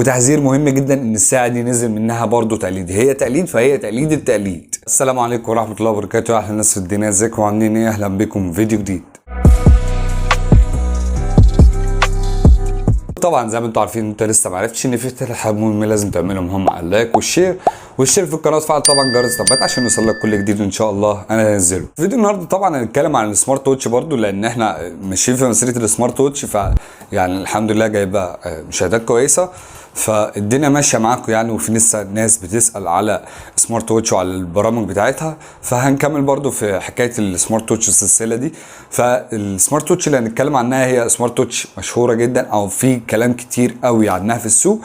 وتحذير مهم جدا ان الساعة دي نزل منها برضو تقليد، هي تقليد فهي تقليد التقليد. السلام عليكم ورحمة الله وبركاته، اهلا الناس في الدنيا، ازيكم عاملين ايه؟ اهلا بكم في فيديو جديد. طبعا زي ما انتم عارفين، انت لسه ما عرفتش ان في 3 حاجات مهمة لازم تعملهم، هم ال like وال share والاشتراك في القناة وتفعل طبعا جرس التنبيهات عشان يوصل لك كل جديد ان شاء الله انا هنزله. في فيديو النهارده طبعا هنتكلم عن ال smart watch برضو، لان احنا ماشيين في مسيره ال smart watch، ف يعني الحمد لله جايبه مشاهدات كويسة، فالدنيا ماشية معاكم يعني. وفي لسه ناس بتسال على smart watch وعلى البرامج بتاعتها، فهنكمل برضو في حكاية ال smart watch السلسلة دي. فال smart watch اللي هنتكلم عنها هي smart watch مشهورة جدا، او في كلام كتير قوي عنها في السوق،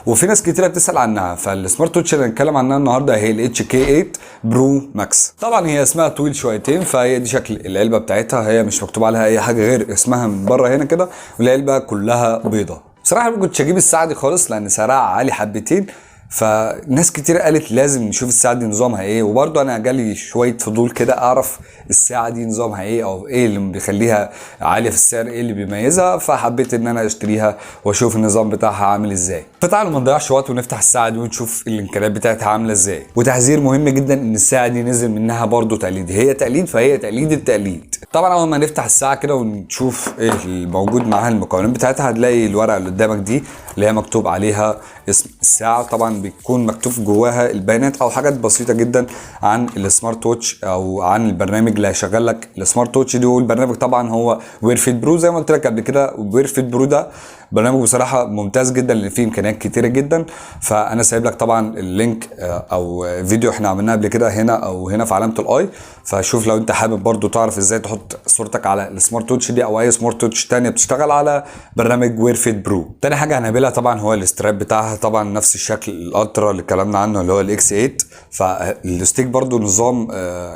وفي ناس كتيرة بتسال عنها. فال smart watch اللي هنتكلم عنها النهارده هي ال HK 8 Pro Max. طبعا هي اسمها طويل شويتين، فهي دي شكل العلبة بتاعتها، هي مش مكتوب عليها اي حاجة غير اسمها من بره هنا كده، والعلبه كلها بيضة. بصراحة ما كنتش اجيب الساعة دي خالص لان سعرها عالي حبتين، فناس كتير قالت لازم نشوف الساعة دي نظامها ايه، وبرضه انا جالي شوية فضول كده اعرف الساعة دي نظامها ايه، او ايه اللي بيخليها عالية في السعر، ايه اللي بيميزها، فحبيت ان انا اشتريها واشوف النظام بتاعها عامل ازاي. فتعالوا ما نضيعش وقت ونفتح الساعة دي ونشوف الامكانيات بتاعتها عامله ازاي. وتحذير مهم جدا ان الساعة دي نزل منها برضه تقليد، هي تقليد فهي تقليد التقليد. طبعا اول ما نفتح الساعة كده ونشوف ايه الموجود معاها المكونات بتاعتها، هتلاقي الورقة اللي قدامك دي اللي هي مكتوب عليها اسم الساعة، طبعا بيكون مكتوب جواها البيانات او حاجات بسيطة جدا عن ال smart watch او عن البرنامج اللي هيشغل لك ال smart watch دي. والبرنامج طبعا هو Wear Fit Pro، زي ما قلت لك قبل كده. Wear Fit Pro ده برنامج بصراحة ممتاز جدا اللي فيه امكانيات كتيرة جدا، فانا سايب لك طبعا ال link او فيديو احنا عملناه قبل كده هنا او هنا في علامة ال i، فشوف لو انت حابب برضو تعرف ازاي تحط صورتك على ال smart watch دي او اي smart watch تانية بتشتغل على برنامج Wear Fit Pro. تاني حاجة هنقابلها طبعا هو ال strap بتاعها، طبعا نفس الشكل ال Ultra اللي اتكلمنا عنه اللي هو ال X 8. فالاستيك برضو نظام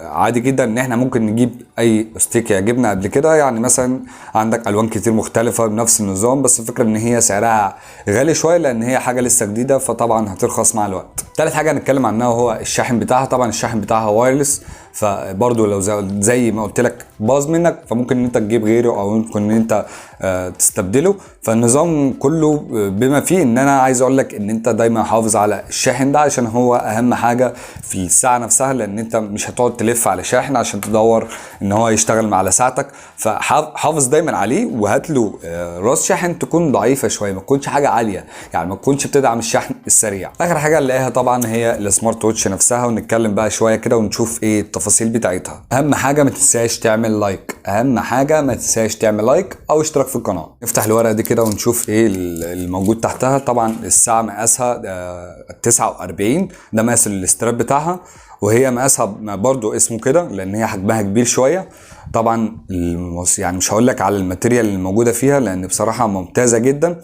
عادي جدا ان احنا ممكن نجيب اي استيك يعجبنا قبل كده، يعني مثلا عندك الوان كتير مختلفة بنفس النظام، بس الفكرة ان هي سعرها غالي شوية لان هي حاجة لسه جديدة، فطبعا هترخص مع الوقت. تالت حاجة هنتكلم عنها وهو الشاحن بتاعها، طبعا الشاحن بتاعها wireless، فبرضو لو زي ما قلت لك باظ منك فممكن ان انت تجيب غيره او ممكن ان انت تستبدله. فالنظام كله بما فيه ان انا عايز اقول لك ان انت دايما حافظ على الشاحن ده عشان هو اهم حاجة في الساعة نفسها، لان انت مش هتقعد تلف على شاحن عشان تدور ان هو يشتغل على ساعتك، فحافظ دايما عليه وهات له راس شاحن تكون ضعيفة شوية، ما تكونش حاجة عالية، يعني ما تكونش بتدعم الشحن السريع. اخر حاجة نلاقيها طبعا هي ال smart watch نفسها، ونتكلم بقى شوية كده ونشوف ايه التفاصيل بتاعتها. اهم حاجة ما تنساش تعمل like، اهم حاجة ما تنساش تعمل like او اشتراك في القناة. نفتح الورقة دي كده ونشوف ايه الموجود تحتها. طبعا الساعة مقاسها 49، ده مقاس ال strap بتاعها، وهي مقاسها برضو اسمه كده لان هي حجمها كبير شوية. طبعا يعني مش هقول لك على ال material اللي موجودة فيها لان بصراحة ممتازة جدا،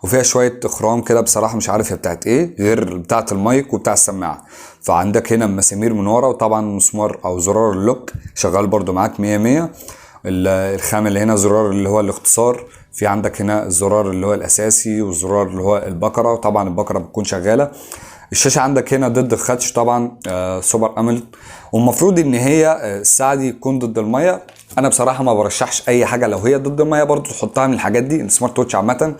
وفيها شوية خرام كده بصراحة مش عارف هي بتاعت ايه غير بتاعت المايك وبتاع السماعة. فعندك هنا مسامير من ورا، وطبعا مسمار او زرار ال lock شغال برضو معاك 100 100. الخامة اللي هنا زرار اللي هو الاختصار، في عندك هنا الزرار اللي هو الاساسي والزرار اللي هو البكرة، وطبعا البكرة بتكون شغالة. الشاشة عندك هنا ضد الخدش طبعا، Super AMOLED، والمفروض ان هي الساعة دي تكون ضد المية. انا بصراحة ما برشحش اي حاجة لو هي ضد المية برضو تحطها من الحاجات دي. ال smart watch عامة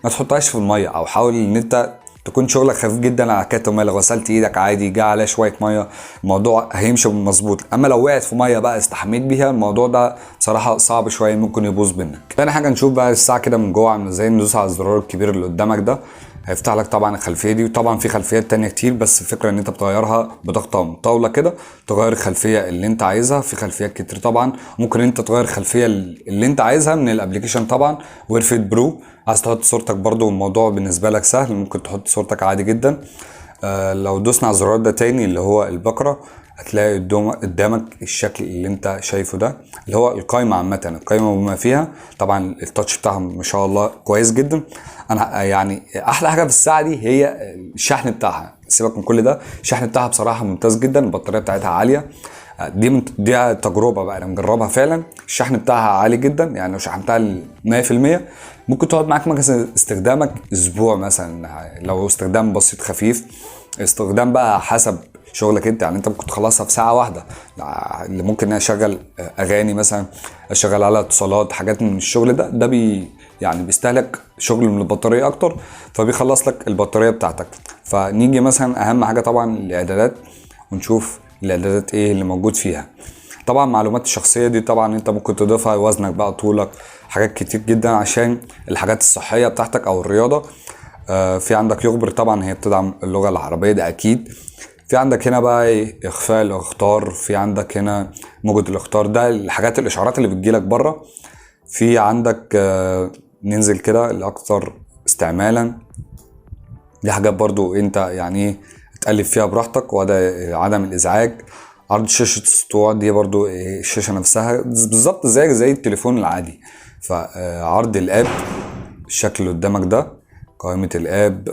ما تحطهاش في المية، او حاول ان انت تكون شغلك خفيف جدا على حكاية المية. لو غسلت ايدك عادي جه عليها شوية مية الموضوع هيمشي مظبوط، اما لو وقعت في مية بقى استحميت بيها الموضوع ده بصراحة صعب شوية ممكن يبوظ منك. تاني حاجة نشوف بقى الساعة كده من جوه عامله ازاي. ندوس على الزرار الكبير اللي قدامك ده هيفتح لك طبعا الخلفية دي، وطبعا في خلفيات تانية كتير، بس الفكرة ان انت بتغيرها بضغطه مطولة كده تغير الخلفية اللي انت عايزها. في خلفيات كتير طبعا، ممكن انت تغير الخلفية اللي انت عايزها من ال application طبعا Wear Fit Pro. عايز تحط صورتك برضو الموضوع بالنسبة لك سهل، ممكن تحط صورتك عادي جدا. لو دوسنا على الزرار ده تاني اللي هو البكرة هتلاقي قدامك الشكل اللي انت شايفه ده اللي هو القايمة عامة، القايمة بما فيها. طبعا ال touch بتاعها ما شاء الله كويس جدا. انا يعني احلى حاجة في الساعة دي هي الشحن بتاعها، سيبك من كل ده، الشحن بتاعها بصراحة ممتاز جدا، البطارية بتاعتها عالية. دي تجربه بقى انا مجربها فعلا، الشحن بتاعها عالي جدا، يعني لو شحنتها ل 100% ممكن تقعد معاك مثلا استخدامك اسبوع مثلا، لو استخدام بسيط خفيف، استخدام بقى حسب شغلك انت، يعني انت ممكن تخلصها في ساعة واحدة. اللي ممكن انا اشغل اغاني مثلا، اشغل على اتصالات، حاجات من الشغل ده، ده يعني بيستهلك شغل من البطارية اكتر، فبيخلص لك البطارية بتاعتك. فنيجي مثلا اهم حاجة طبعا الاعدادات، ونشوف الاعدادات ايه اللي موجود فيها. طبعا معلومات الشخصية دي طبعا انت ممكن تضيفها، وزنك بقى، طولك، حاجات كتير جدا عشان الحاجات الصحية بتاعتك او الرياضة. في عندك يخبر، طبعا هي بتدعم اللغة العربية ده اكيد. في عندك هنا بقى ايه، اخفاء الاخطار، في عندك هنا موجة الاخطار، ده الحاجات الاشعارات اللي بتجيلك بره. في عندك ننزل كده الاكثر استعمالا، دي حاجات برضو انت يعني ايه تقلب فيها براحتك. وده عدم الازعاج، عرض شاشة السطوع، دي برضو الشاشة نفسها بالظبط زي التليفون العادي. فعرض ال app، الشكل اللي قدامك ده قائمة ال app،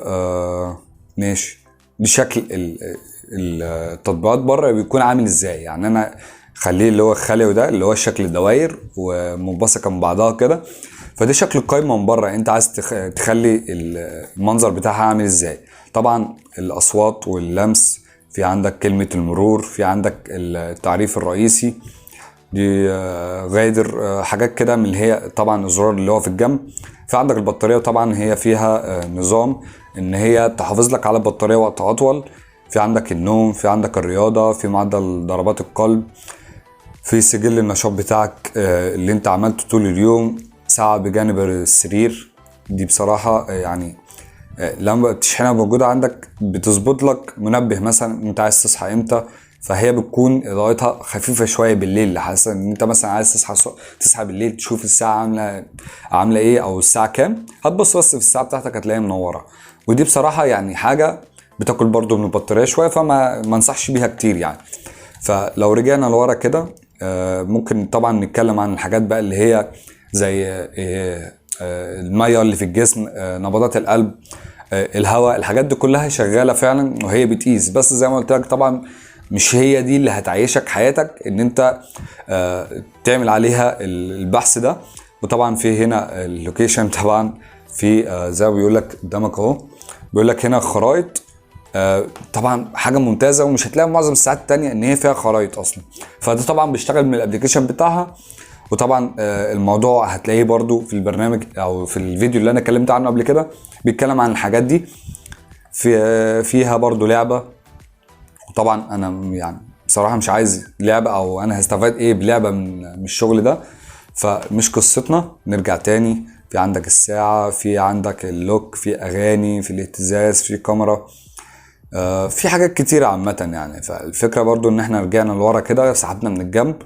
ماشي. دي شكل التطبيقات بره بيكون عامل ازاي، يعني انا خليه اللي هو خلوي ده اللي هو شكل الدواير ومنبثقة من بعضها كده، فدي شكل القائمة من بره، انت عايز تخلي المنظر بتاعها عامل ازاي. طبعا الاصوات واللمس، في عندك كلمة المرور، في عندك التعريف الرئيسي دي، غادر، حاجات كده من اللي هي طبعا الزرار اللي هو في الجنب. في عندك البطارية، طبعا هي فيها نظام ان هي تحافظ لك على البطارية وقت اطول. في عندك النوم، في عندك الرياضة، في معدل ضربات القلب، في سجل النشاط بتاعك اللي انت عملته طول اليوم، ساعة بجانب السرير. دي بصراحة لما بتشحنها موجودة عندك بتظبط لك منبه مثلا انت عايز تصحى امتى، فهي بتكون اضاءتها خفيفة شوية بالليل، حاسس ان انت مثلا عايز تصحى بالليل تشوف الساعة عاملة ايه او الساعة كام، هتبص بس في الساعة بتاعتك هتلاقيها منورة. ودي بصراحة يعني حاجة بتاكل برضو من البطارية شوية، فما ما انصحش بيها كتير يعني. فلو رجعنا لورا كده، ممكن طبعا نتكلم عن الحاجات بقى اللي هي زي المية اللي في الجسم، نبضات القلب، الهواء، الحاجات دي كلها شغالة فعلا وهي بتقيس. بس زي ما قلت لك طبعا مش هي دي اللي هتعيشك حياتك ان انت تعمل عليها البحث ده. وطبعا في هنا ال location، طبعا في زي ما بيقول لك قدامك اهو، بيقول لك هنا خرائط، طبعا حاجة ممتازة ومش هتلاقي معظم الساعات التانية ان هي فيها خرائط اصلا. فده طبعا بيشتغل من ال application بتاعها. وطبعا الموضوع هتلاقيه برضو في البرنامج او في الفيديو اللي انا اتكلمت عنه قبل كده، بيتكلم عن الحاجات دي. فيها برضو لعبه، وطبعا انا يعني بصراحة مش عايز لعبه، او انا هستفاد ايه بلعبه من الشغل ده، فمش قصتنا. نرجع تاني، في عندك الساعة، في عندك ال lock، في اغاني، في الاهتزاز، في كاميرا، في حاجات كتيرة عامة يعني. فالفكرة برضو ان احنا رجعنا لورا كده، سحبنا من الجنب،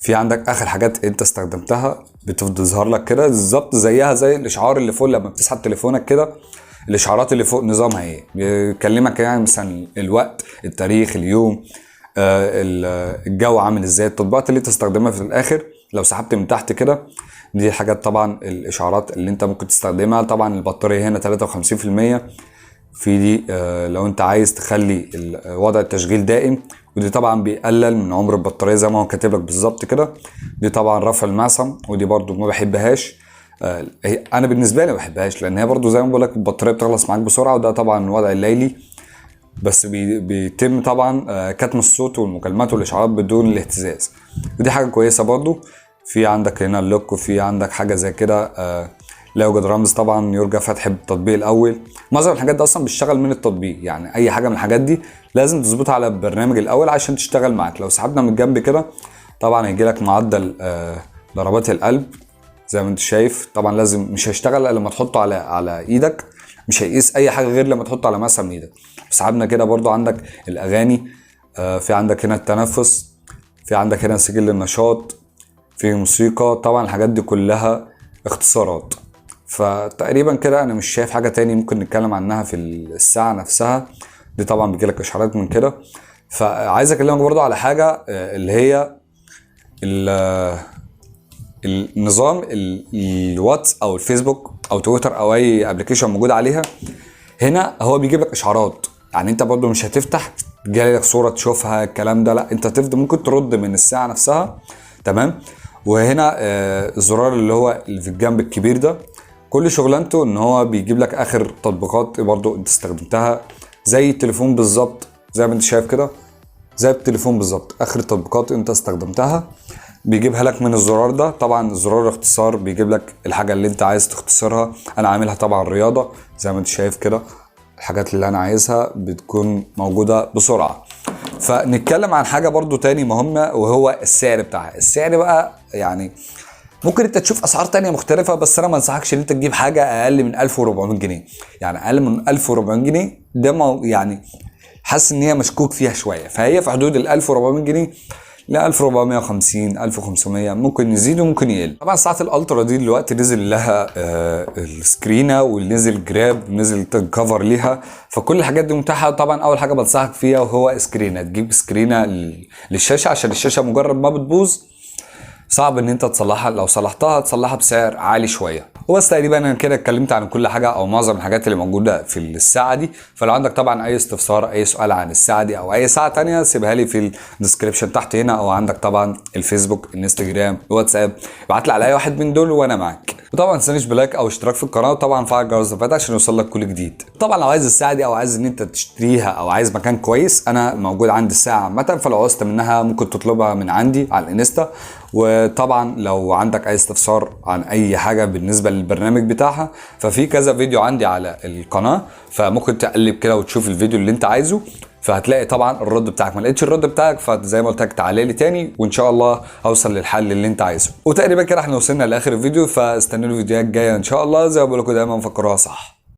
في عندك اخر حاجات انت استخدمتها بتفضل تظهر لك كده بالظبط، زيها زي الاشعار اللي فوق لما بتسحب تليفونك كده، الاشعارات اللي فوق نظامها ايه، بيكلمك يعني مثلا الوقت، التاريخ، اليوم، الجو عامل ازاي، التطبيقات اللي انت تستخدمها في الاخر. لو سحبت من تحت كده، دي حاجات طبعا الاشعارات اللي انت ممكن تستخدمها. طبعا البطارية هنا تلاتة وخمسين في المية في دي، لو انت عايز تخلي وضع التشغيل دائم، ودي طبعا بيقلل من عمر البطارية زي ما هو كاتب لك بالظبط كده. دي طبعا رفع المعصم، ودي برضو ما بحبهاش، انا بالنسبة لي ما بحبهاش، لان هي برضو زي ما بقول لك البطارية بتخلص معاك بسرعة. وده طبعا الوضع الليلي، بس بيتم طبعا، كتم الصوت والمكالمات والاشعارات بدون الاهتزاز، ودي حاجة كويسة برضو. في عندك هنا اللوك، وفي عندك حاجة زي كده، لا يوجد رمز طبعا، يرجى فتح التطبيق الاول. معظم الحاجات دي اصلا بتشتغل من التطبيق، يعني اي حاجة من الحاجات دي لازم تظبطها على البرنامج الاول عشان تشتغل معاك. لو سحبنا من الجنب كده طبعا هيجي لك معدل، ضربات القلب زي ما انت شايف. طبعا لازم مش هيشتغل الا لما تحطه على ايدك، مش هيقيس اي حاجة غير لما تحطه على مسا من ايدك. سحبنا كده برضو عندك الاغاني، في عندك هنا التنفس، في عندك هنا سجل النشاط، في موسيقى. طبعا الحاجات دي كلها اختصارات. فتقريبا كده انا مش شايف حاجة تاني ممكن نتكلم عنها في الساعة نفسها. دي طبعا بيجيلك اشعارات من كده. فعايز اكلمك برضو على حاجة، اللي هي النظام الواتس او الفيسبوك او تويتر او اي application موجود عليها. هنا هو بيجيب لك اشعارات، يعني انت برضو مش هتفتح جالك صوره تشوفها الكلام ده، لا انت تفضل ممكن ترد من الساعة نفسها، تمام. وهنا، الزرار اللي هو اللي في الجنب الكبير ده كل شغلانته ان هو بيجيب لك اخر تطبيقات برضو انت استخدمتها، زي التليفون بالظبط، زي ما انت شايف كده، زي التليفون بالظبط اخر تطبيقات انت استخدمتها. بيجيبها لك من الزرار ده. طبعا زرار اختصار بيجيب لك الحاجة اللي انت عايز تختصرها. انا عاملها طبعا رياضة زي ما انت شايف كده، الحاجات اللي انا عايزها بتكون موجودة بسرعة. فنتكلم عن حاجة برضو تاني مهمة، وهو السعر بتاعها. السعر بقى يعني ممكن انت تشوف اسعار تانية مختلفة، بس انا ما انصحكش ان انت تجيب حاجة اقل من 1400 جنيه. يعني اقل من 1400 جنيه ده ما يعني حاسس ان هي مشكوك فيها شوية. فهي في حدود ال 1400 جنيه ل 1450 1500، ممكن يزيد وممكن يقل. طبعا ساعة ال Ultra دي دلوقتي نزل لها السكرينة، ونزل جراب، ونزل cover ليها، فكل الحاجات دي متاحة. طبعا اول حاجة بنصحك فيها وهو سكرينة، تجيب سكرينة للشاشة، عشان الشاشة مجرد ما بتبوظ صعب ان انت تصلحها، لو صلحتها تصلحها بسعر عالي شوية. وبس تقريبا انا كده اتكلمت عن كل حاجة او معظم الحاجات اللي موجودة في الساعة دي. فلو عندك طبعا اي استفسار، اي سؤال عن الساعة دي او اي ساعة تانية، سيبها لي في ال description تحت هنا، او عندك طبعا الفيسبوك، الانستجرام، الواتساب، ابعت لي على اي واحد من دول وانا معاك. وطبعا ما تنسانيش ب like او اشتراك في القناة، وطبعا فعل جرس التنبيهات عشان يوصل لك كل جديد. طبعا لو عايز الساعة دي او عايز ان انت تشتريها او عايز مكان كويس، انا موجود عندي الساعة عامة، فلو عوزت منها ممكن تطلبها من عندي على الانستا. وطبعا لو عندك اي استفسار عن اي حاجة بالنسبة للبرنامج بتاعها، ففي كذا فيديو عندي على القناة، فممكن تقلب كده وتشوف الفيديو اللي انت عايزه، فهتلاقي طبعا الرد بتاعك. ما لقيتش الرد بتاعك فزي ما قلت لك تعالى لي تاني، وان شاء الله اوصل للحل اللي انت عايزه. وتقريبا كده احنا وصلنا لاخر الفيديو، فاستنوا الفيديوهات الجاية ان شاء الله. زي ما بقول لكم دايما فكروها صح.